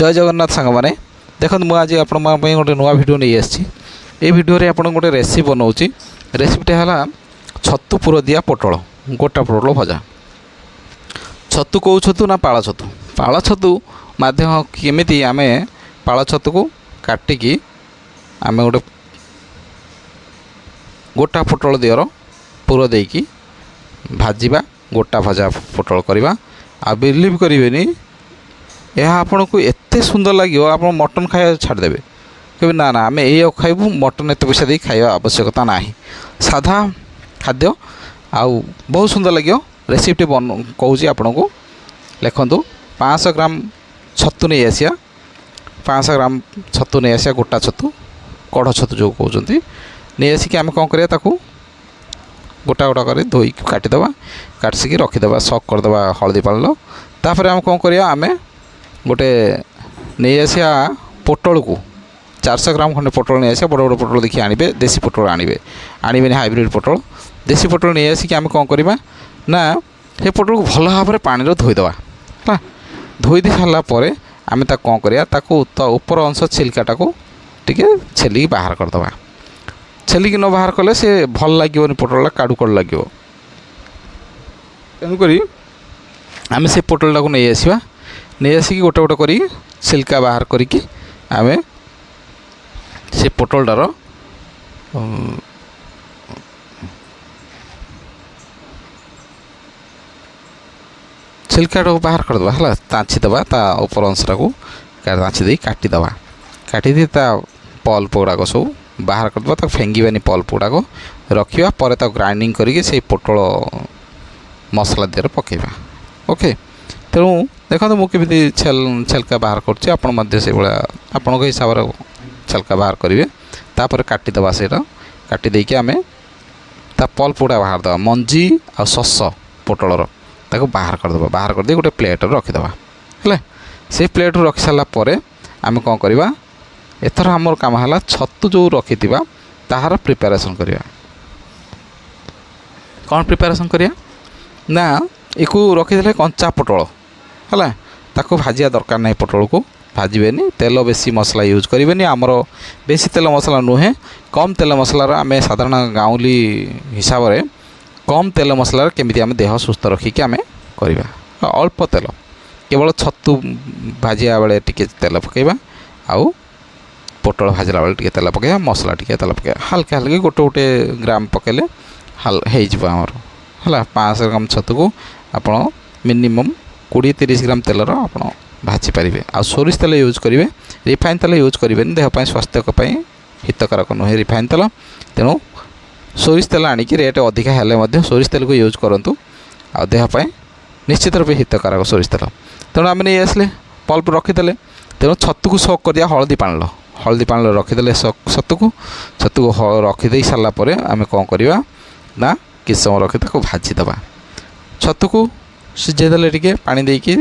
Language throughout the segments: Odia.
ଜୟ ଜଗନ୍ନାଥ ସାଙ୍ଗମାନେ। ଦେଖନ୍ତୁ, ମୁଁ ଆଜି ଆପଣଙ୍କ ପାଇଁ ଗୋଟେ ନୂଆ ଭିଡ଼ିଓ ନେଇ ଆସିଛି। ଏଇ ଭିଡ଼ିଓରେ ଆପଣଙ୍କୁ ଗୋଟେ ରେସିପି ବନାଉଛି। ରେସିପିଟା ହେଲା ଛତୁ ପୁର ଦିଆ ପୋଟଳ, ଗୋଟା ପୋଟଳ ଭଜା। ଛତୁ କେଉଁ ଛତୁ ନା ପାଳ ଛତୁ। ପାଳ ଛତୁ ମାଧ୍ୟମ କେମିତି ଆମେ ପାଳ ଛତୁକୁ କାଟିକି ଆମେ ଗୋଟେ ଗୋଟା ପୋଟଳ ଦିଅର ପୁର ଦେଇକି ଭାଜିବା, ଗୋଟା ଭଜା ପୋଟଳ କରିବା। ଆଉ ବିଲିଭ୍ କରିବେନି, ଏହା ଆପଣଙ୍କୁ ଏତେ ସୁନ୍ଦର ଲାଗିବ, ଆପଣ ମଟନ୍ ଖାଇବା ଛାଡ଼ିଦେବେ। କହିବେ, ନା ନା, ଆମେ ଏଇଆକୁ ଖାଇବୁ, ମଟନ୍ ଏତେ ପଇସା ଦେଇ ଖାଇବା ଆବଶ୍ୟକତା ନାହିଁ। ସାଧା ଖାଦ୍ୟ ଆଉ ବହୁତ ସୁନ୍ଦର ଲାଗିବ। ରେସିପିଟି କହୁଛି ଆପଣଙ୍କୁ, ଲେଖନ୍ତୁ। 500 ଗ୍ରାମ ଛତୁ ନେଇ ଆସିବା। 500 ଗ୍ରାମ ଛତୁ ନେଇ ଆସିବା, ଗୋଟା ଛତୁ, କଢ଼ ଛତୁ ଯେଉଁ କହୁଛନ୍ତି। ନେଇ ଆସିକି ଆମେ କ'ଣ କରିବା? ତାକୁ ଗୋଟା ଗୋଟା କରି ଧୋଇକି କାଟିଦେବା। କାଟିକି ରଖିଦେବା, ସକ୍ କରିଦେବା ହଳଦୀ ପାଣିର। ତାପରେ ଆମେ କ'ଣ କରିବା? ଆମେ ଗୋଟେ ନେଇ ଆସିବା ପୋଟଳକୁ, 400 ଗ୍ରାମ ଖଣ୍ଡେ ପୋଟଳ ନେଇ ଆସିବା। ବଡ଼ ବଡ଼ ପୋଟଳ ଦେଖି ଆଣିବେ, ଦେଶୀ ପୋଟଳ ଆଣିବେ, ଆଣିବେନି ହାଇବ୍ରିଡ଼ ପୋଟଳ। ଦେଶୀ ପୋଟଳ ନେଇ ଆସିକି ଆମେ କ'ଣ କରିବା ନା ସେ ପୋଟଳକୁ ଭଲ ଭାବରେ ପାଣିରେ ଧୋଇଦେବା। ହେଲା, ଧୋଇ ଦେଇ ସାରିଲା ପରେ ଆମେ ତାକୁ କ'ଣ କରିବା? ତାକୁ ତା ଉପର ଅଂଶ ଛିଲ୍କାଟାକୁ ଟିକେ ଛେଲିକି ବାହାର କରିଦେବା। ଛେଲିକି ନ ବାହାର କଲେ ସେ ଭଲ ଲାଗିବନି, ପୋଟଳଟା କାଡ଼ୁ କାଡ଼ୁ ଲାଗିବ। ତେଣୁକରି ଆମେ ସେ ପୋଟଳଟାକୁ ନେଇ ଆସିବା। ନେଇ ଆସିକି ଗୋଟେ ଗୋଟେ କରି ଛିଲ୍କା ବାହାର କରିକି ଆମେ ସେ ପୋଟଳଟାର ଛିଲ୍କାଟାକୁ ବାହାର କରିଦେବା। ହେଲା, ତାଞ୍ଚିଦେବା, ତା ଉପର ଅଂଶଟାକୁ ତାଞ୍ଚି ଦେଇ କାଟିଦେବା। କାଟିଦେଇ ତା ପଲ୍ପ ଗୁଡ଼ାକ ସବୁ ବାହାର କରିଦେବା। ତାକୁ ଫିଙ୍ଗିବାନି, ପଲ୍ପ ଗୁଡ଼ାକ ରଖିବା। ପରେ ତାକୁ ଗ୍ରାଇଣ୍ଡିଙ୍ଗ କରିକି ସେଇ ପୋଟଳ ମସଲା ଦେହରେ ପକାଇବା। ଓକେ, ତେଣୁ ଦେଖନ୍ତୁ ମୁଁ କେମିତି ଛେଲ୍କା ବାହାର କରୁଛି। ଆପଣ ମଧ୍ୟ ସେଇଭଳିଆ ଆପଣଙ୍କ ହିସାବରେ ଛେଲ୍କା ବାହାର କରିବେ। ତାପରେ କାଟିଦେବା ସେଇଟା। କାଟି ଦେଇକି ଆମେ ତା ପଲ୍ପ ଗୁଡ଼ା ବାହାର ଦେବା, ମଞ୍ଜି ଆଉ ଶସ ପୋଟଳର ତାକୁ ବାହାର କରିଦେବା। ବାହାର କରିଦେଇ ଗୋଟେ ପ୍ଲେଟ୍ରେ ରଖିଦେବା। ହେଲା, ସେଇ ପ୍ଲେଟ୍ରୁ ରଖି ସାରିଲା ପରେ ଆମେ କ'ଣ କରିବା? ଏଥର ଆମର କାମ ହେଲା ଛତୁ ଯେଉଁ ରଖିଥିବା ତାହାର ପ୍ରିପାରେସନ୍ କରିବା। କ'ଣ ପ୍ରିପାରେସନ୍ କରିବା ନା ଏକୁ ରଖିଦେଲେ କଞ୍ଚା ପୋଟଳ, ହେଲା, ତାକୁ ଭାଜିବା ଦରକାର ନାହିଁ। ପୋଟଳକୁ ଭାଜିବେନି, ତେଲ ବେଶୀ ମସଲା ୟୁଜ୍ କରିବେନି। ଆମର ବେଶୀ ତେଲ ମସଲା ନୁହେଁ, କମ୍ ତେଲ ମସଲାର ଆମେ ସାଧାରଣ ଗାଉଁଲି ହିସାବରେ କମ୍ ତେଲ ମସଲାର କେମିତି ଆମେ ଦେହ ସୁସ୍ଥ ରଖିକି ଆମେ କରିବା। ଅଳ୍ପ ତେଲ, କେବଳ ଛତୁ ଭାଜିବା ବେଳେ ଟିକେ ତେଲ ପକାଇବା ଆଉ ପୋଟଳ ଭାଜିଲା ବେଳେ ଟିକେ ତେଲ ପକାଇବା, ମସଲା ଟିକେ ତେଲ ପକାଇବା। ହାଲକା ହାଲକା ଗୋଟେ ଗୋଟେ ଗ୍ରାମ ପକାଇଲେ ହେଇଯିବ ଆମର। ହେଲା, 500 ଗ୍ରାମ ଛତୁକୁ ଆପଣ ମିନିମମ୍ 20-30 ଗ୍ରାମ ତେଲର ଆପଣ ଭାଜିପାରିବେ। ଆଉ ସୋରିଷ ତେଲ ୟୁଜ୍ କରିବେ, ରିଫାଇନ୍ ତେଲ ୟୁଜ୍ କରିବେନି। ଦେହ ପାଇଁ, ସ୍ୱାସ୍ଥ୍ୟ ପାଇଁ ହିତକାରକ ନୁହେଁ ରିଫାଇନ୍ ତେଲ। ତେଣୁ ସୋରିଷ ତେଲ ଆଣିକି, ରେଟ୍ ଅଧିକା ହେଲେ ମଧ୍ୟ ସୋରିଷ ତେଲକୁ ୟୁଜ୍ କରନ୍ତୁ, ଆଉ ଦେହ ପାଇଁ ନିଶ୍ଚିତ ରୂପେ ହିତକାରକ ସୋରିଷ ତେଲ। ତେଣୁ ଆମେ ନେଇ ଆସିଲେ, ପଲ୍ପ ରଖିଦେଲେ। ତେଣୁ ଛତୁକୁ ସୋକ୍ କରିବା ହଳଦୀ ପାଣିର। ହଳଦୀ ପାଣିରେ ରଖିଦେଲେ ଛତୁକୁ। ଛତୁକୁ ରଖିଦେଇ ସାରିଲା ପରେ ଆମେ କ'ଣ କରିବା ନା କିଛି ସମୟ ରଖି ତାକୁ ଭାଜିଦେବା। ଛତୁକୁ ସିଝେଇ ଦେଲେ, ଟିକେ ପାଣି ଦେଇକି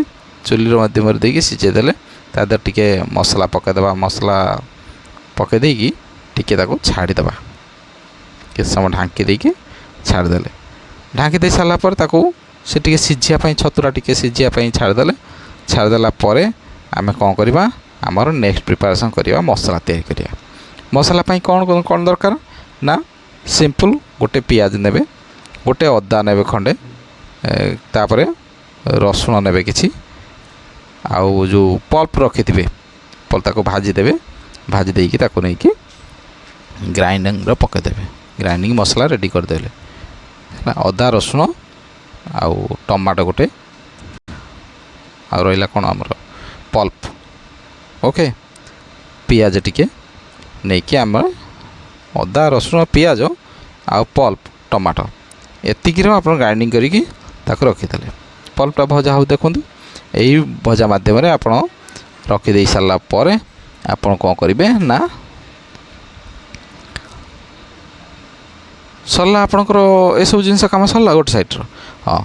ଚୁଲିର ମାଧ୍ୟମରେ ଦେଇକି ସିଝେଇ ଦେଲେ, ତା ଦେହରେ ଟିକେ ମସଲା ପକାଇଦେବା। ମସଲା ପକାଇ ଦେଇକି ଟିକେ ତାକୁ ଛାଡ଼ିଦେବା, କିଛି ସମୟ ଢାଙ୍କି ଦେଇକି ଛାଡ଼ିଦେଲେ। ଢାଙ୍କି ଦେଇ ସାରିଲା ପରେ ତାକୁ ସେ ଟିକେ ସିଝିବା ପାଇଁ, ଛତୁଟା ଟିକେ ସିଝିବା ପାଇଁ ଛାଡ଼ିଦେଲେ। ଛାଡ଼ିଦେଲା ପରେ ଆମେ କ'ଣ କରିବା? ଆମର ନେକ୍ସଟ ପ୍ରିପାରେସନ୍ କରିବା, ମସଲା ତିଆରି କରିବା। ମସଲା ପାଇଁ କ'ଣ କ'ଣ ଦରକାର ନା ସିମ୍ପଲ୍ ଗୋଟେ ପିଆଜ ନେବେ, ଗୋଟେ ଅଦା ନେବେ ଖଣ୍ଡେ, ତାପରେ ରସୁଣ ନେବେ କିଛି, ଆଉ ଯେଉଁ ପଲ୍ପ ରଖିଥିବେ ପଲ୍ପ ତାକୁ ଭାଜିଦେବେ। ଭାଜି ଦେଇକି ତାକୁ ନେଇକି ଗ୍ରାଇଣ୍ଡିଙ୍ଗରେ ପକାଇଦେବେ। ଗ୍ରାଇଣ୍ଡିଙ୍ଗ ମସଲା ରେଡ଼ି କରିଦେଲେ ହେଲା। ଅଦା, ରସୁଣ ଆଉ ଟମାଟୋ ଗୋଟେ, ଆଉ ରହିଲା କ'ଣ ଆମର ପଲ୍ପ, ଓକେ, ପିଆଜ ଟିକେ ନେଇକି ଆମେ ଅଦା, ରସୁଣ, ପିଆଜ ଆଉ ପଲ୍ପ, ଟମାଟୋ ଏତିକିର ଆପଣ ଗ୍ରାଇଣ୍ଡିଙ୍ଗ କରିକି ତାକୁ ରଖିଦେଲେ। ପଲ୍ପଟା ଭଜା ହଉ ଦେଖନ୍ତୁ। ଏଇ ଭଜା ମାଧ୍ୟମରେ ଆପଣ ରଖିଦେଇ ସାରିଲା ପରେ ଆପଣ କ'ଣ କରିବେ ନା ସରିଲା ଆପଣଙ୍କର ଏସବୁ ଜିନିଷ କାମ ସରିଲା ଗୋଟେ ସାଇଡ଼୍ର। ହଁ,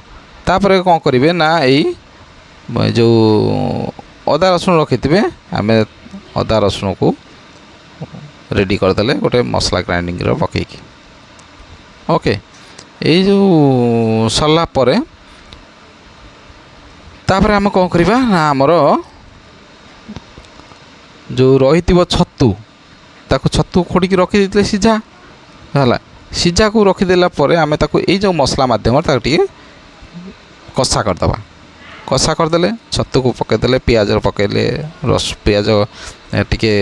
ତାପରେ କ'ଣ କରିବେ ନା ଏଇ ଯେଉଁ ଅଦା ରସୁଣ ରଖିଥିବେ, ଆମେ ଅଦା ରସୁଣକୁ ରେଡ଼ି କରିଦେଲେ ଗୋଟେ ମସଲା ଗ୍ରାଇଣ୍ଡିଙ୍ଗର ପକାଇକି। ଓକେ, ଏଇ ଯେଉଁ ସରିଲା ପରେ ତାପରେ ଆମେ କ'ଣ କରିବା ନା ଆମର ଯେଉଁ ରହିଥିବ ଛତୁ, ତାକୁ ଛତୁ ଖୋଡ଼ିକି ରଖିଦେଇଥିଲେ ସିଝା ହେଲା। ସିଝାକୁ ରଖିଦେଲା ପରେ ଆମେ ତାକୁ ଏଇ ଯେଉଁ ମସଲା ମାଧ୍ୟମରେ ତାକୁ ଟିକେ କଷା କରିଦେବା। କଷା କରିଦେଲେ ଛତୁକୁ ପକାଇଦେଲେ, ପିଆଜ ପକାଇଲେ, ରସ ପିଆଜ ଟିକେ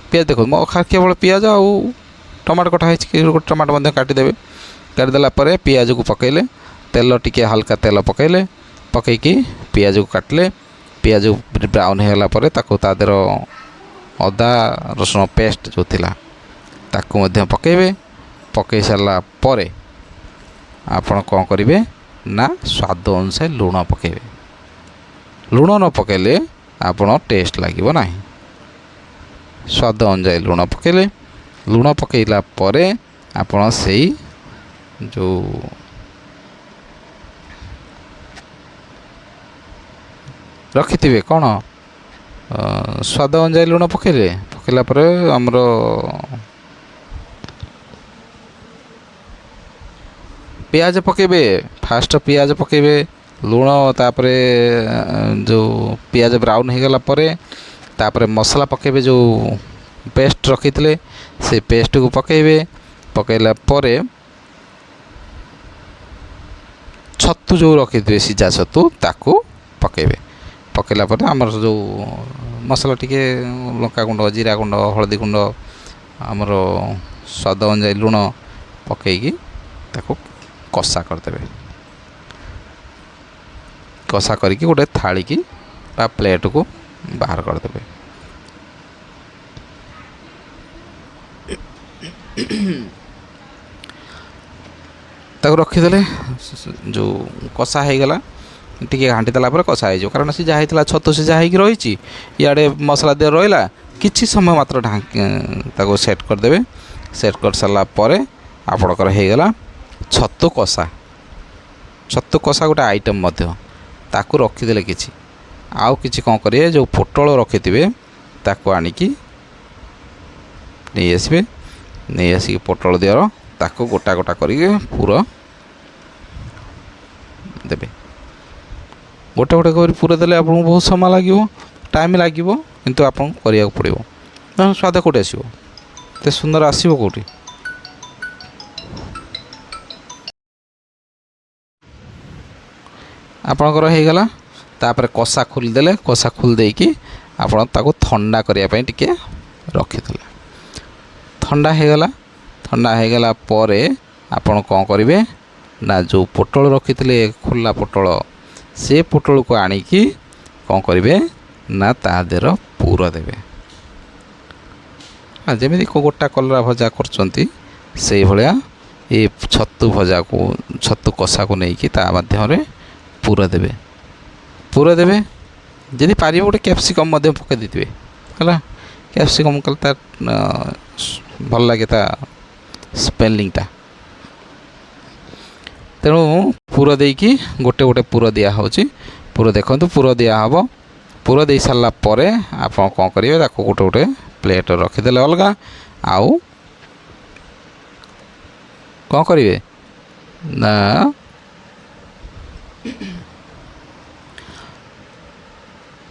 ପିଆଜ ଦେଖନ୍ତୁ, ମୋ କେବଳ ପିଆଜ ଆଉ ଟମାଟୋ କଟା ହେଇଛି, ଗୋଟେ ଟମାଟୋ ମଧ୍ୟ କାଟିଦେବେ। କାଟିଦେଲା ପରେ ପିଆଜକୁ ପକାଇଲେ, ତେଲ ଟିକେ ହାଲକା ତେଲ ପକାଇଲେ, ପକାଇକି ପିଆଜକୁ କାଟିଲେ। ପିଆଜ ବ୍ରାଉନ୍ ହେଇଗଲା ପରେ ତାକୁ ତା ଦେହର ଅଦା ରସୁଣ ପେଷ୍ଟ ଯେଉଁ ଥିଲା ତାକୁ ମଧ୍ୟ ପକାଇବେ। ପକାଇ ସାରିଲା ପରେ ଆପଣ କ'ଣ କରିବେ ନା ସ୍ୱାଦ ଅନୁସାରେ ଲୁଣ ପକାଇବେ। ଲୁଣ ନ ପକାଇଲେ ଆପଣ ଟେଷ୍ଟ ଲାଗିବ ନାହିଁ। ସ୍ୱାଦ ଅନୁଯାୟୀ ଲୁଣ ପକାଇଲେ। ଲୁଣ ପକାଇଲା ପରେ ଆପଣ ସେଇ ଯେଉଁ ରଖିଥିବେ କ'ଣ ସ୍ୱାଦ ଅନୁଯାୟୀ ଲୁଣ ପକାଇଲେ। ପକାଇଲା ପରେ ଆମର ପିଆଜ ପକାଇବେ। ଫାଷ୍ଟ ପିଆଜ ପକାଇବେ, ଲୁଣ, ତାପରେ ଯେଉଁ ପିଆଜ ବ୍ରାଉନ୍ ହେଇଗଲା ପରେ ତାପରେ ମସଲା ପକାଇବେ। ଯେଉଁ ପେଷ୍ଟ ରଖିଥିଲେ ସେ ପେଷ୍ଟକୁ ପକାଇବେ। ପକାଇଲା ପରେ ଛତୁ ଯେଉଁ ରଖିଥିବେ ସିଝା ଛତୁ ତାକୁ ପକାଇବେ। ପକାଇଲା ପରେ ଆମର ଯେଉଁ ମସଲା ଟିକେ ଲଙ୍କା ଗୁଣ୍ଡ, ଜିରା ଗୁଣ୍ଡ, ହଳଦୀ ଗୁଣ୍ଡ, ଆମର ସ୍ୱାଦ ଅନୁଯାୟୀ ଲୁଣ ପକାଇକି ତାକୁ କଷା କରିଦେବେ। କଷା କରିକି ଗୋଟେ ଥାଳିକି ବା ପ୍ଲେଟ୍କୁ ବାହାର କରିଦେବେ। ତାକୁ ରଖିଦେଲେ ଯେଉଁ କଷା ହେଇଗଲା, ଟିକେ ଘାଣ୍ଟି ଦେଲା ପରେ କଷା ହେଇଯିବ, କାରଣ ସିଝା ହେଇଥିଲା ଛତୁ ସିଝା ହେଇକି ରହିଛି, ଇଆଡ଼େ ମସଲା ଦିଆ ରହିଲା। କିଛି ସମୟ ମାତ୍ର ଢାଙ୍କି ତାକୁ ସେଟ୍ କରିଦେବେ। ସେଟ୍ କରିସାରିଲା ପରେ ଆପଣଙ୍କର ହେଇଗଲା ଛତୁ କଷା। ଛତୁ କଷା ଗୋଟେ ଆଇଟମ୍ ମଧ୍ୟ। ତାକୁ ରଖିଦେଲେ କିଛି ଆଉ କିଛି କ'ଣ କରିବେ, ଯେଉଁ ପୋଟଳ ରଖିଥିବେ ତାକୁ ଆଣିକି ନେଇଆସିବେ। ନେଇ ଆସିକି ପୋଟଳ ଦିଅର ତାକୁ ଗୋଟା ଗୋଟା କରିକି ପୁର ଦେବେ। ଗୋଟେ ଗୋଟେ କରି ପୁର ଦେଲେ ଆପଣଙ୍କୁ ବହୁତ ସମୟ ଲାଗିବ, ଟାଇମ୍ ଲାଗିବ, କିନ୍ତୁ ଆପଣଙ୍କୁ କରିବାକୁ ପଡ଼ିବ। ତେଣୁ ସ୍ୱାଦ କେଉଁଠି ଆସିବ, ଏତେ ସୁନ୍ଦର ଆସିବ କେଉଁଠି? ଆପଣଙ୍କର ହେଇଗଲା। ତାପରେ କଷା ଖୋଲିଦେଲେ। କଷା ଖୋଲି ଦେଇକି ଆପଣ ତାକୁ ଥଣ୍ଡା କରିବା ପାଇଁ ଟିକେ ରଖିଦେଲେ। ଥଣ୍ଡା ହେଇଗଲା। ଥଣ୍ଡା ହେଇଗଲା ପରେ ଆପଣ କ'ଣ କରିବେ ନା ଯେଉଁ ପୋଟଳ ରଖିଥିଲେ ଖୋଲା ପୋଟଳ, ସେ ପୋଟଳକୁ ଆଣିକି କ'ଣ କରିବେ ନା ତା ଦେହର ପୁର ଦେବେ। ଯେମିତି ଗୋଟା କଲରା ଭଜା କରୁଛନ୍ତି ସେଇଭଳିଆ ଏ ଛତୁ ଭଜାକୁ, ଛତୁ କଷାକୁ ନେଇକି ତା ମାଧ୍ୟମରେ ପୁର ଦେବେ। ପୁର ଦେବେ, ଯଦି ପାରିବେ ଗୋଟେ କ୍ୟାପ୍ସିକମ୍ ମଧ୍ୟ ପକାଇ ଦେଇଥିବେ ହେଲା। କ୍ୟାପ୍ସିକମ୍ କଲେ ତା ଭଲ ଲାଗେ ତା ସ୍ପେଲିଂଟା। ତେଣୁ ପୁର ଦେଇକି ଗୋଟେ ଗୋଟେ ପୁର ଦିଆହେଉଛି। ପୁର ଦେଖନ୍ତୁ, ପୁର ଦିଆହେବ। ପୁର ଦେଇ ସାରିଲା ପରେ ଆପଣ କ'ଣ କରିବେ, ତାକୁ ଗୋଟେ ଗୋଟେ ପ୍ଲେଟ୍ ରଖିଦେଲେ ଅଲଗା। ଆଉ କ'ଣ କରିବେ ନା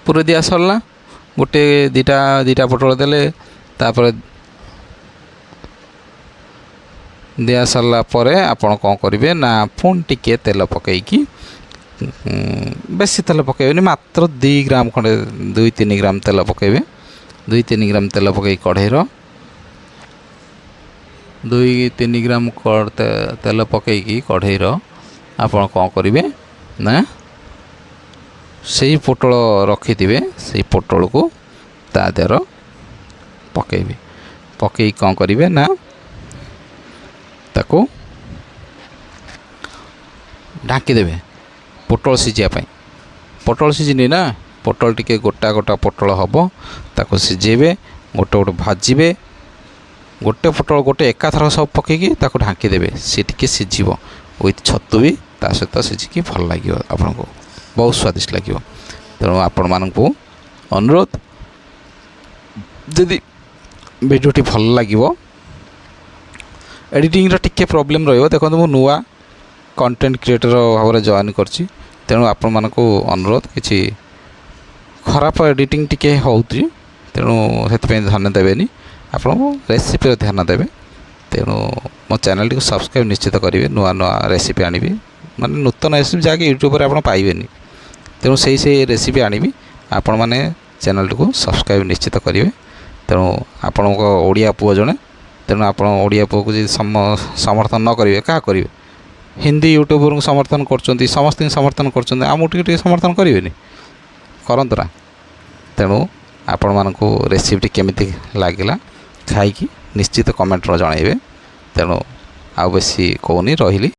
ପୁର ଦିଆ ସରିଲା, ଗୋଟେ ଦୁଇଟା ଦୁଇଟା ପୋଟଳ ଦେଲେ। ତାପରେ ଦିଆ ସରିଲା ପରେ ଆପଣ କ'ଣ କରିବେ ନା ପୁଣି ଟିକେ ତେଲ ପକାଇକି, ବେଶୀ ତେଲ ପକାଇବେନି, ମାତ୍ର 2 ଗ୍ରାମ ଖଣ୍ଡେ, 2-3 ଗ୍ରାମ ତେଲ ପକାଇବେ। 2-3 ଗ୍ରାମ ତେଲ ପକାଇ କଢ଼େଇର 2-3 ଗ୍ରାମ ତେଲ ପକାଇକି କଢ଼େଇର ଆପଣ କ'ଣ କରିବେ ନା ସେଇ ପୋଟଳ ରଖିଥିବେ, ସେଇ ପୋଟଳକୁ ତା ଦେହର ପକାଇବେ। ପକାଇକି କ'ଣ କରିବେ ନା ତାକୁ ଢାଙ୍କିଦେବେ ପୋଟଳ ସିଝିବା ପାଇଁ। ପୋଟଳ ସିଝିନି ନା, ପୋଟଳ ଟିକେ ଗୋଟା ଗୋଟା ପୋଟଳ ହେବ, ତାକୁ ସିଝେଇବେ, ଗୋଟେ ଗୋଟେ ଭାଜିବେ। ଗୋଟେ ପୋଟଳ ଗୋଟେ ଏକାଥର ସବୁ ପକାଇକି ତାକୁ ଢାଙ୍କିଦେବେ, ସେ ଟିକେ ସିଝିବ ୱିଥ୍ ଛତୁ ବି ତା ସହିତ ସିଝିକି ଭଲ ଲାଗିବ ଆପଣଙ୍କୁ, ବହୁତ ସ୍ୱାଦିଷ୍ଟ ଲାଗିବ। ତେଣୁ ଆପଣମାନଙ୍କୁ ଅନୁରୋଧ, ଯଦି ଭିଡ଼ିଓଟି ଭଲ ଲାଗିବ, ଏଡ଼ିଟିଂର ଟିକେ ପ୍ରୋବ୍ଲେମ୍ ରହିବ। ଦେଖନ୍ତୁ, ମୁଁ ନୂଆ କଣ୍ଟେଣ୍ଟ କ୍ରିଏଟର୍ ଭାବରେ ଜଏନ୍ କରିଛି, ତେଣୁ ଆପଣମାନଙ୍କୁ ଅନୁରୋଧ, କିଛି ଖରାପ ଏଡ଼ିଟିଂ ଟିକେ ହେଉଛି, ତେଣୁ ସେଥିପାଇଁ ଧ୍ୟାନ ଦେବେନି, ଆପଣ ରେସିପିର ଧ୍ୟାନ ଦେବେ। ତେଣୁ ମୋ ଚ୍ୟାନେଲଟିକୁ ସବସ୍କ୍ରାଇବ୍ ନିଶ୍ଚିତ କରିବେ। ନୂଆ ନୂଆ ରେସିପି ଆଣିବି, ମାନେ ନୂତନ ରେସିପି ଯାହାକି ୟୁଟ୍ୟୁବରେ ଆପଣ ପାଇବେନି। ତେଣୁ ସେଇ ସେଇ ରେସିପି ଆଣିବି। ଆପଣମାନେ ଚ୍ୟାନେଲଟିକୁ ସବସ୍କ୍ରାଇବ୍ ନିଶ୍ଚିତ କରିବେ। ତେଣୁ ଆପଣଙ୍କ ଓଡ଼ିଆ ପୁଅ ଜଣେ, ତେଣୁ ଆପଣ ଓଡ଼ିଆ ପୁଅକୁ ଯଦି ସମର୍ଥନ ନ କରିବେ, କାହା କରିବେ? ହିନ୍ଦୀ ୟୁଟ୍ୟୁବରଙ୍କୁ ସମର୍ଥନ କରୁଛନ୍ତି, ସମସ୍ତଙ୍କୁ ସମର୍ଥନ କରୁଛନ୍ତି, ଆମକୁ ଟିକେ ଟିକେ ସମର୍ଥନ କରିବେନି? କରନ୍ତୁ ନା। ତେଣୁ ଆପଣମାନଙ୍କୁ ରେସିପିଟି କେମିତି ଲାଗିଲା, ଖାଇକି ନିଶ୍ଚିତ କମେଣ୍ଟରେ ଜଣାଇବେ। ତେଣୁ ଆଉ ବେଶୀ କହୁନି, ରହିଲି।